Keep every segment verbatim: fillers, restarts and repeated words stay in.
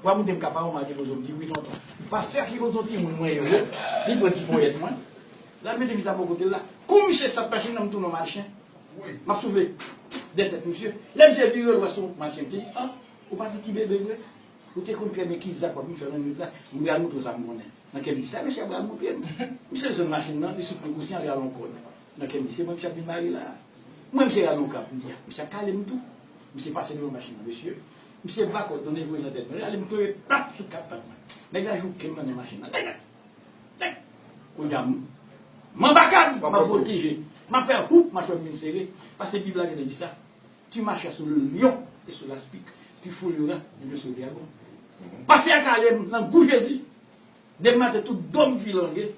W ap montre m ka pawòl, m a depoze w, m di wi, tonton. Pastè a ki konn se yon timoun mwen ye, wi. Li pran ti ponyèt mwen. L al mete m chita bò kote l la. Kou misye sot machin nan, m tounen yon machin. M ap soufle dèyè tèt misye. Lè misye vire dwèt sou machin, m te di, an, ou pa te ti bebe vre? Ou te konn trè byen ki zak w ap vin fè nan nwit la? M pral montre w sa m konnen. Nan kè m di, sa mesye a pral montre m? Misye desann machin nan, li sot nan kousin, al rale yon kòd. Nan kè m di, se mwen misye ap vin mare la a. Mwen, misye rale yon krab, m di, a, misye ap kale m tou. Misye pase devan machin nan, mesye. Misye ba kòd nan, li voye nan tèt mwen, li ale m tonbe plat sou kat pat mwen. Nèg la jouke m nan machin nan. Nèg la, nèg! Kounye a, m, m anba kad, m ap vòltije. M ap fè houp, machwè m vin sere. Paske Bib la genlè di sa. Tu marcheras sur le lion et sur l'aspic, tu fouleras une menace au dragon. Pastè a kale m nan gou Jezi. Demen maten, tout do m filange.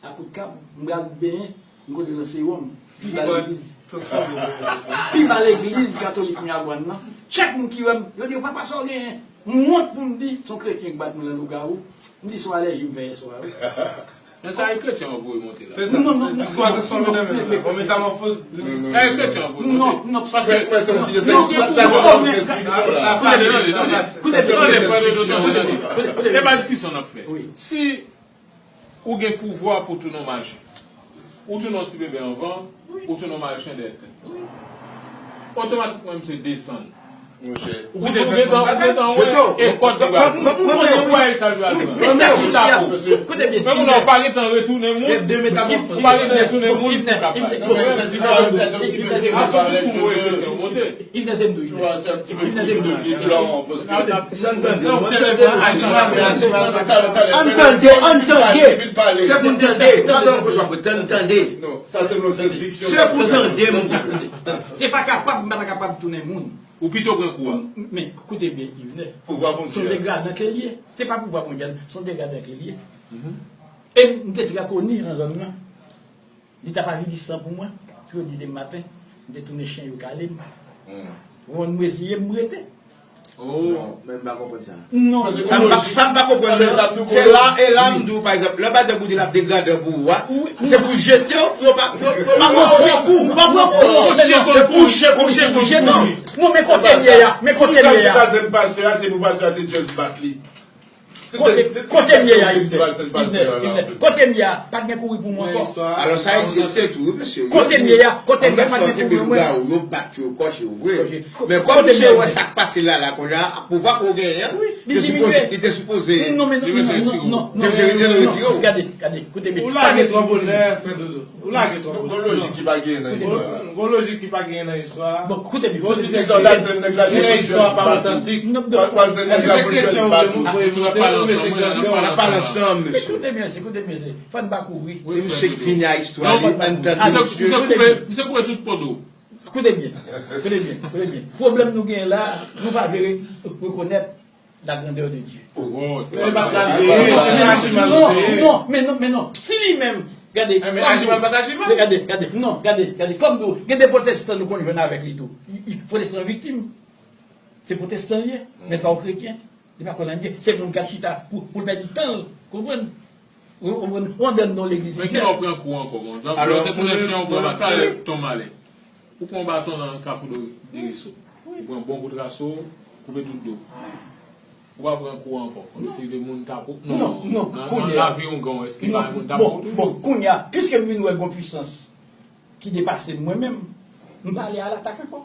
A kout kab, m pral benyen, m kote nan sewòm. Pi ba legliz. Pi ba legliz katolik Miragwàn nan. Chak moun ki wè m, yo di, "Papa, sa w genyen?" M wont pou m di, se yon kretyen k bat mwen nan lougawou. M di, se yon alèji m fè yèswa, wi. Men sa e kretyen an voye monte la. Se sa, non, non, se non, diskou a non, transfòme nan men la. Yon metamòfoz. Sa e kretyen an voye monte. Non, non, paske si w gen pouvwa, tande, tande, tande, tande, tande, frè Dodo, tande, tande. E pa diskisyon n ap fè. Si ou gen pouvwa pou tounen yon machin, ou tounen yon ti bebe anvan, ou tounen yon machin dèyè tèt. Otomatikman, misye desann. Ou gentan, ou gentan wè e kòd li pral pran. Ou konnen wè e kòd li pral pran. Misye sou la pou. Koute byen. Men moun nan, ou pa gentan retounen moun. Ou pa gentan retounen moun pou kapab. Asou tout moun wè kretyen monte. Li nan de m dou, li nan de m dou. Ann tande, ann tande. Se pou n tande. Tande, ann tande. Se pou tande, mon pèp. Se pa kapab, m pa ta kapab tounen moun. Ou pito pran kou a. Men, koute byen, Yvenè. Se yon degradan ke l ye. Se pa pouvwa Bondye a, se yon degradan ke l ye. E m te trè koni nan zòn nan. Li t ap avili san pou mwen, pou yo di demen maten, m te tounen chen, yo kale m. Ou konprann, m reziye m, m rete. Non, men m pa konprann sa. Non. Sa m pa, sa m pa konprann, men se la, e la m di w, pa egzanp, lè pa egzanp ou di l ap degradan pou ou a, se pou jete w, pou yo pa, pou yo, pou yo pa pran kou, pou yo pa pran kou. Se pou jete w, pou jete w. Non, men kote m ye a, men kote m ye a. Pou sa m sot al tann pastè a, se pou pastè a te just bat li. Kote, kote m ye a, Yvnè? Yvnè, kote m ye a, pa t gen kouri pou mwen ankò. Alò, sa egziste tou, wi, mesye. Kote m ye a, kote m ye a, pa t gen kouri pou mwen. Yo bat yo, kòche yo vre. Men kòm misye wè sa k pase la, la, kounye a, pouvwa ke w genyen an, li te sipoze, li te sipoze. Non, men non, non, non, non, non, non, non, gade, gade, kote m ye. Ou lage twò bonè, frè Dodo. Ou lage twò. Gon lojik ki pa genyen nan istwa a. Gon lojik ki pa genyen nan istwa a. Bon, koute byen. Gon lide sa w t ap tann nèg la, se istwa pa otantik. W al tann nèg la pou l jwenn bat ou. N ap pale ansanm, mesye. Koute byen, koute byen. Fò n pa kouri. Se misye k vini a istwa li, ann tande misye. Misye koupe tout po do. Koute byen, koute byen, koute byen. Pwoblèm nou genyen la, nou pa vle re-, rekonèt la grandeur de Dieu. Oh, se pa sa. Non, non, men non, men non. Si li menm, gade, gade, gade, non, gade, gade, kòm nou, gen de pwotestan nou konn jwenn avèk li tou. Pwotestan viktim. Se pwotestan li ye, men pa yon kretyen. Li pa konn anyen. Se moun k ap chita pou, pou l pèdi tan l, konprann? Ou, ou, ou andedan legliz. Men kilè w pran kou ankò, bon? Lè w te tounen chen, ou pran baton, ton malè. Ou pran baton nan Kafou de Riso. Ou pran bon bout raso, koupe tout do. Ou pa pran kou ankò. Kòmsi de moun tape w. Non, non, non, nan, nan lavi yon gang, èske pa moun tape w toujou? Bon, kounye a, piske m vin wè gon pwisans ki depase m mwen menm, m pa ale a latak ankò.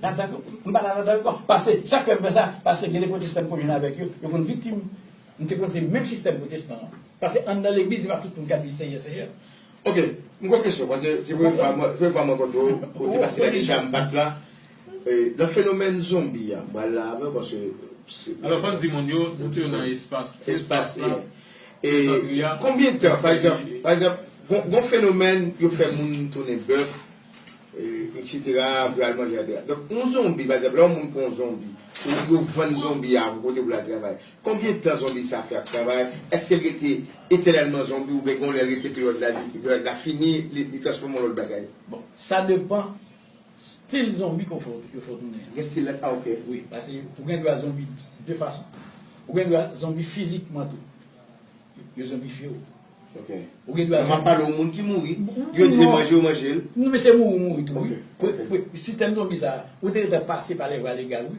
Latak, m pa ale a latak ankò. Paske, sa k fè m fè sa, paske gen de pwotestan m konn jwenn avèk yo, yo konn viktim. M te konn se menm sistèm pwotestan an. Paske anndan legliz, se pa tout moun k ap di Senyè, Senyè. Ok, m gon kesyon, paske se premye fwa mwen, premye fwa mwen kontre w, ou te pase la deja, m pa t la. E, nan fenomèn zonbi a, m pral la avè w, paske se... Alò, fò n di moun yo, nou te nan espas, espas la. E konbyen tan, pa egzanp, pa egzanp, gon, gon fenomèn, yo fè moun tounen bèf, e, etsetera, pou al manje, etsetera. Donk, yon zonbi, pa egzanp, lè yon moun pran yon zonbi, ou yo vann zonbi a pou kote pou l al travay. Konbyen tan zonbi sa fè ap travay? Èske l rete etènèlman zonbi oubyen gon lè l rete peryòd la, li, peryòd la fini, li, li transfòme an lòt bagay? Bon, sa depann stil zonbi ke w fè, yo fè w tounen an. Gen stil la, ah, ok. Wi, paske ou gen dwa zonbi de fason. Ou gen dwa zonbi fizikman tou. Yo zonbifye w. Ok. Ou gen dwa zonbi. M ap pale yon moun ki mouri. Yo di se manje yo manje l. Non, men se mouri, mouri tou, wi. Ok, ok. Sistèm zonbi sa, ou te gentan pase pa lè vwa legal, wi.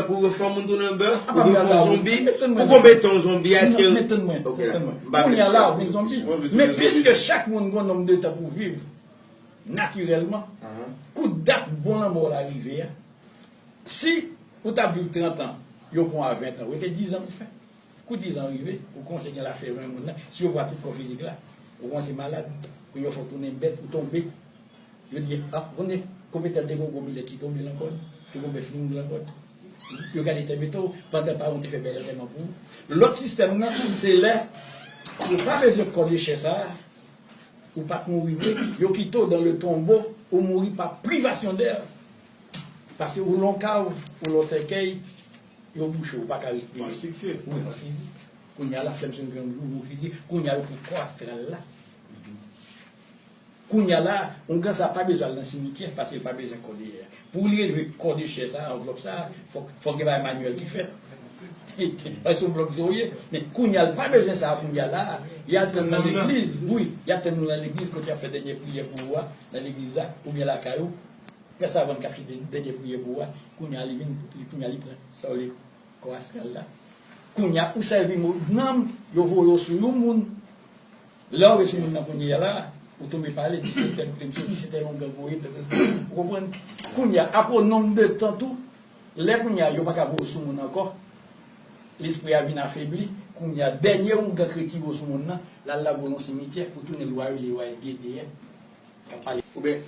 tan pou yo fè yon moun tounen bèf, ou pou fè yon zonbi, pou konbyen tan yon zonbi, èske... Men tann mwen, men tann mwen. Kounye a la, ou vin zonbi. Men piske chak moun gen yon nonm de tan pou viv, natirèlman, kou dat bon lanmò w la rive a, si ou t ap viv trant an, yo pran w a ven tan, ou rete diz an pou fè. Kou diz an rive, ou kòmanse gen lafyèv nan moun nan, si yo pran tout kò fizik la, ou kòmanse malad, kounye a fò w tounen bèt, ou tonbe. Yo di, a, konnen, konbyen tan te gen yon gwo milèt ki tonbe nan kò l, te gen yon bèf ki mouri nan kò l. Yo gade tè mete w, pandan paran w te fè bèl antèman pou ou. Lòt sistèm nan, se lè ou pa bezwen kò de chè sa a, ou pa t mouri vre, yo kite w dans le tombeau, ou mouri pa privasyon dè. Paske ou lon kav, ou lon sèkèy, yo bouche w, ou pa ka respire. Ou asfiksye. Wi, ou asfiksye. Kounye a la, flèm se yon grenn jou, ou fiziye. Kounye a, yo pran kò astral la. Kounye a la, ongan sa pa bezwen al nan simityè, paske l pa bezwen kò dèyè. Pou li rele kò de chè sa, anvlòp sa, fòk, fòk gen bagay manyèl ki fèt. Paske se yon blòk zo ye. Men kounye a, l pa bezwen sa kounye a la. Y al tann nan legliz, wi, y al tann nou nan legliz, kote y ap fè dènye priyè pou ou a, nan legliz la, oubyen lakay ou. Frè Savann k ap chante dènye priyè pou ou a, kounye a li vin, li, kounye a li pran sa w rele kò astral la. Kounye a ou sèvi mo nanm, yo voye w sou yon moun. Lè w rive sou moun nan kounye a la, ou tonbe pale, disèt tè kote m soti, se tèl ongan voye m, tèl, tèl, ou konprann? Kounye a, apre yon nonm de tan tou, lè kounye a yo pa ka voye w sou moun ankò, lespri a vin afebli, kounye a dènye ongan k retire w sou moun nan, l al lage w nan simityè, ou tounen lwa yo, le wa Gede a. Oubyen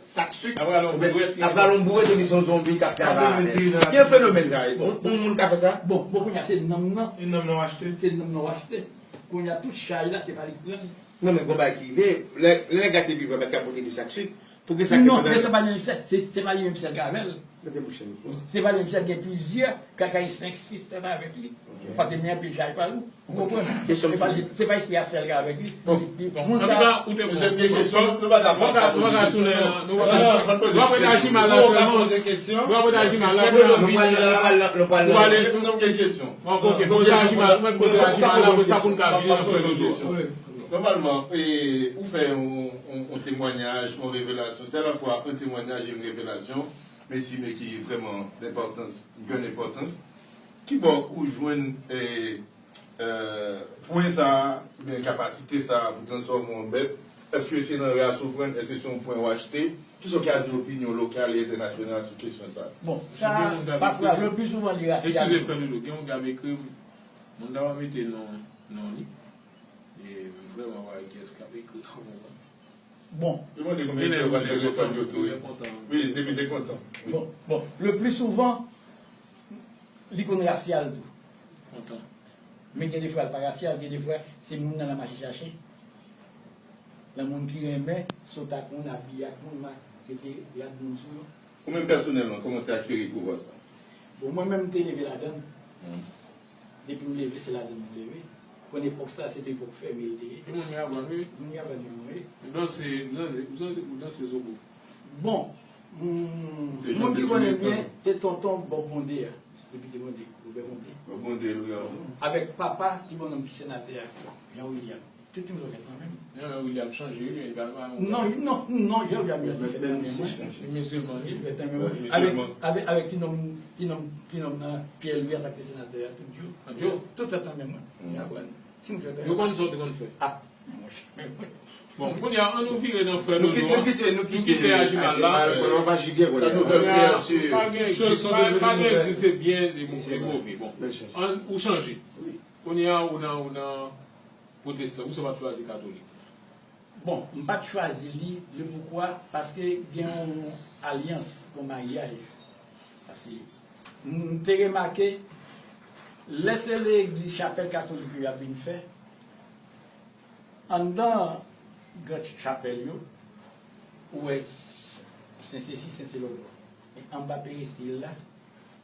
sak sik, oubyen ap rale yon bourèt epi se yon zonbi k ap travay avè l. Gen fenomèn sa, yon, yon moun ka fè sa? Bon, bon, kounye a se nanm nan. E nanm nan w achte? Se nanm nan w achte. Kounye a tout chay la, se pa li ki pran li. Non, men gon bagay ki rive, lè, lè nèg la te vivan, mèt ka pote de sak sik, pou gen sa ki... Non, men se pa li menm sèl, se, se pa li menm sèl k avè l. Mete bouch nan mikwo. Se pa li menm sèl, gen plizyè, ka gen senk, sis, sèt avèk li. Paske men anpil chay pa l. Ou konprann? Se pa, se pa espri a sèl ki avèk li. Bon. Li, li, bon, moun sa. Antouka, ou te bon. Mesye, m gen kesyon. Nou pa dakò. Nou pa ka, nou pa ka tounen nan, nou pa ka. Nou ap rete Ajimala sèlman. Nou ap rete Ajimala. Nou pral, nou pral, nou pral. Nou gen kesyon. Bon, ok, poze Ajimala, nou mèt poze Ajimala, apre sa pou n ka vini nan frè Dodo. Nòmalman, e, ou fè yon, yon, yon temwanyaj, yon revelasyon. Se alafwa yon temwanyaj e yon revelasyon, men si, men ki vrèman denpòtans, grann enpòtans. Kibò ou jwenn, e, Eh, pwen sa a, oubyen kapasite sa a pou transfòme w an bèt, èske se nan ras ou pran l, èske se yon pwen w achte? Kisa w ka di opinyon lokal e entènasyonal sou kesyon sa a? Bon, sa, pafwa, le pli souvan li rasyal. Eskize, frè Dodo, gen yon gars m ekri m, moun nan pa mete non, non li. E m vrèman pa wè kiyès k ap ekri kòm mwen. Bon. Yo mande konbyen fwa w pral reponn yo tou, wi. Wi, depi te kontan. Bon, bon. Le pli souvan, li konn rasyal tou. Kontan. Men gen defwa l pa rasyal, gen defwa se moun nan l ap mache chache. Nan moun ki renmen sot ak moun, abiye ak moun, ma-, rete rad moun sou yo. Ou menm pèsonèlman, kòman w te akeri pouvwa sa a? Bon, mwen menm, m te leve ladan l. Depi m leve, se ladan l m leve. Konn epòk sa, se te epòk fèmen l te ye. E moun Miragoâne, wi. Moun Miragoâne, wi. Ou danse, ou danse, ou danse, ou danse zobo. Bon, mm, moun ki konnen m byen, se tonton Bob Mondé a. Depi te Mondé, Robert Mondé. Bob Mondé, wi, a. Avèk papa ti bonnonm ki senatè a, Jean William. Tout moun yo fèt nan menm. Non, non, William chanje, wi, li pa, pa... Non, non, non, Jean William, li fèt nan menm, wi. Li mizilman, li. Li fèt nan menm, wi. Avèk, avèk, avèk ti nonm, ti nonm, ti nonm nan, Pierre Louis, ak senatè a, tout yo. Tout fèt nan menm, wi. Miragoâne. Ti moun fèt nan menm. Yo konn sa w te konn fè. Ah, monchè. Bon, kounye a, ann nou vire nan frè Dodo a. Nou kite, nou kite, nou kite Ajimal la. Ajimal, kounye a, pa gen, kounye a. Kounye a, pa gen, pa, pa gen, se byen, e move. Bon, ann, ou chanje. Kounye a, ou nan, ou nan pwotestan, poukisa w pa t chwazi katolik? Bon, m pa t chwazi li, le poukwa, paske gen yon alyans, yon maryaj. Paske m te remake, lè se legliz chapèl katolik yo y ap vin fè, anndan gran chapèl yo, ou wè Sen Sesi, Sen Selòlò. Men anba peristil la,